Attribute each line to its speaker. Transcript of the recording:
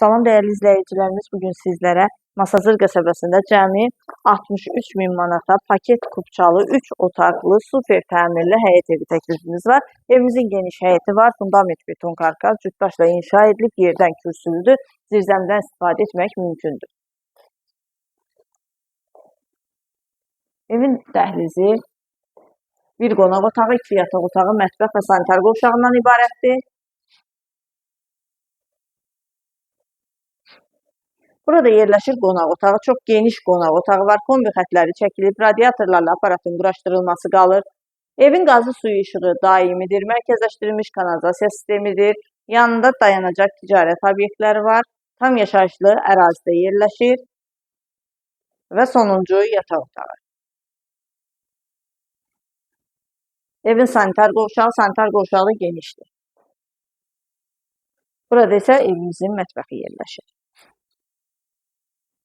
Speaker 1: Salam dəyərli izləyicilərimiz, bu gün sizlərə Masazır qəsəbəsində cəmi 63 min manata paket kupçalı 3 otaqlı super təmirli həyət evi təklifimiz var. Evimizin geniş həyəti var, fundament beton karkas, cütdaşla inşa edilib, yerdən kürsülüdür, zirzəmidən istifadə etmək mümkündür. Evin dəhlizi bir qonaq otağı, 2 yataq otağı, mətbəx və sanitar qovşağından ibarətdir. Burada yerləşir qonaq otağı. Çox geniş qonaq otağı var. Kombi xətləri çəkilib, radiatorlarla aparatın quraşdırılması qalır. Evin qazı, suyu, işığı daimidir. Mərkəzləşdirilmiş kanalizasiya sistemidir. Yanında dayanacaq ticarət obyektləri var. Tam yaşayışlı ərazidə yerləşir. Və sonuncu yataq otağı. Evin sanitar qovşağı da genişdir. Burada isə evimizin mətbəxi yerləşir.